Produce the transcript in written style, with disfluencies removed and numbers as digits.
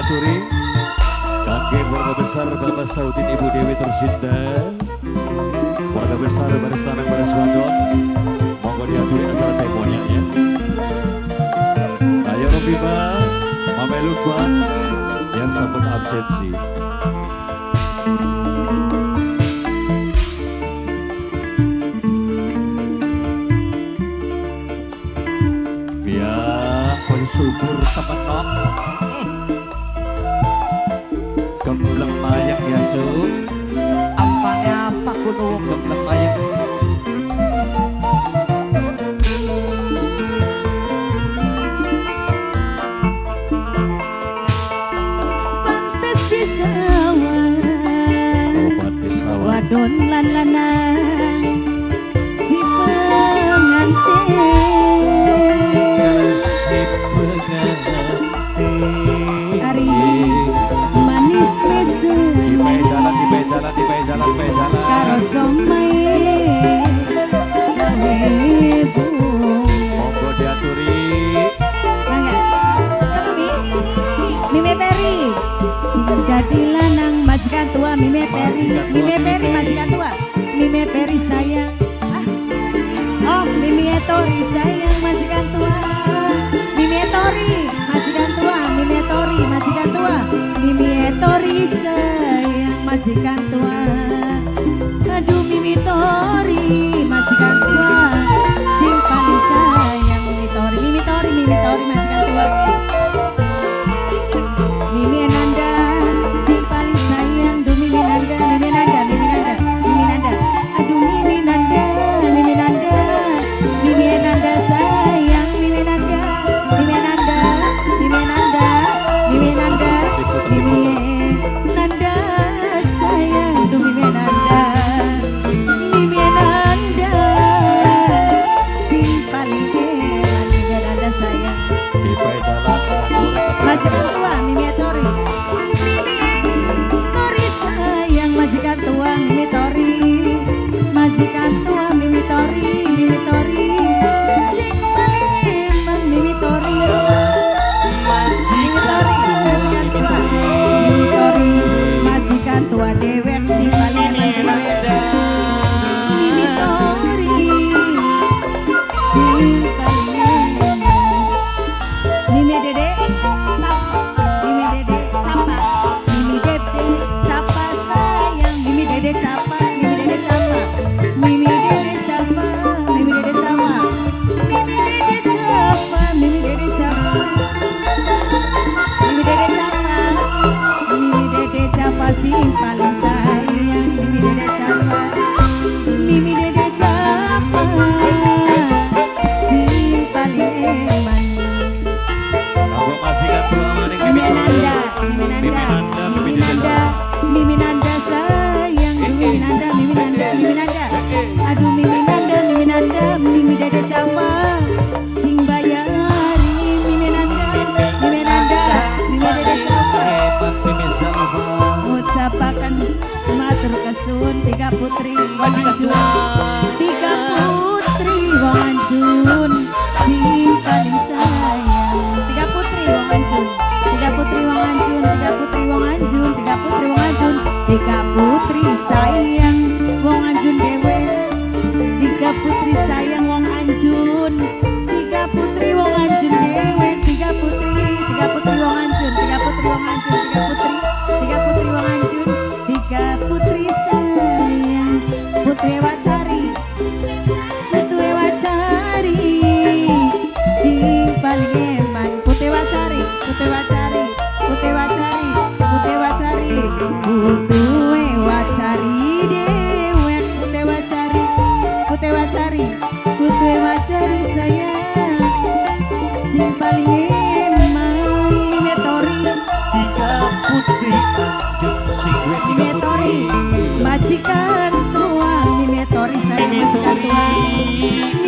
diaturi kangge keluarga besar Bapak Saudin, Ibu Dewi tercinta, keluarga besar baris lanang baris wadon, monggo diaturi acara temponya ya. Ayo Robiba, Mama Lutfan yang sampun absensi. Biar subur temenok gembleng mayang ya su. Apane apa kuno wong gembleng mayang. Pantes pisawan. Oh, pantes awan. Wadon lan lanang si pengantin. Si pengantin. Ari manis mesem. Di jalan, di jalan, di jalan, di jalan. Karo somai gawe bu. Monggo diaturi. Mangga. Sapa Mi? Mime Peri. Sing dadi lanang majikan tua Mime Peri. Mime Peri majikan tua. Mime Peri sayang. Ah. Oh, Mimi Tori sayang majikan tua. Mimi Tori majikan tua, Mimi Tori majikan tua. Mimi Tori sayang majikan tua. Aduh Mimi Tori majikan tua. Sing paling sayang Mimi Tori, Mimi Tori, Mimi Tori majikan tua. Mimi Nanda sing paling sayang, duh Mimi Nanda, Mimi Nanda, Mimi Nanda, Mimi Nanda. Aduh Mimi Nanda, Mimi Nanda, Mimi Nanda sayang, Mimi Nanda, Mimi Nanda, Mimi Nanda, Mimi Nanda, Mimi Nanda sayang, duh Mimi Nanda, Mimi Nanda sing paling enak, Mimi Nanda sayang. Di jalan. Majikan tua Mimi Tori, Mimi Tori sayang majikan tua Mimi Tori, majikan tua Mimi Tori, Mimi Tori sing paling emang Mimi Tori, Mimi Tori majikan tua Mimi Tori, majikan tua dewek sing paling emang dewek Mimi Tori sing paling emang. Mimi Dede sapa, Mimi Dede capa, Mimi Dede capa sayang, Mimi Dede capa, Mimi Dede capa, Mimi Dede capa, Mimi Dede capa, Mimi Dede capa, Mimi Dede capa, Mimi Dede capa, Mimi Dede capa sing paling sayang, Mimi Dede capa, Mimi Dede capa sing paling eman. Kanggo majikan tua maning Mimi Mimi Nanda, Tori. Mimi Mimi Nanda, Nanda, Mimi Mimi Dede Nanda, Mimi Nanda sayang, Mimi Nanda, Mimi Nanda, Mimi Nanda. Aduh Mimi Nanda, Mimi Nanda, Mimi Dede capa, sing bayari Mimi Nanda, Mimi Nanda, Mimi Dede capa. Hebat Mimi Salva. Ucapakan matur kesuwun tiga putri wong Majikan Anjun, tua. tiga putri wong Anjun sing paling sayang. Tiga putri wong Anjun, tiga putri wong Anjun, tiga putri wong Anjun, tiga putri wong Anjun, tiga putri sayang wong Anjun dewe. Tiga putri sayang wong Anjun, tiga putri wong Anjun dewe, tiga putri wong Anjun, tiga putri wong Anjun, tiga putri wong Anjun, tiga putri sayang, putri wacari, putri wacari, sing paling eman, putri wacari, putri wacari, putri wacari, putri wacari, putri wacari dewek, putri wacari, putri wacari, putri wacari sayang, sing paling eman, Mimi Tori. Tiga putri Anjun sing duwe tiga Mimi Tori, putri. majikan tua, Mimi Tori sayang Mimi majikan Tori. tua.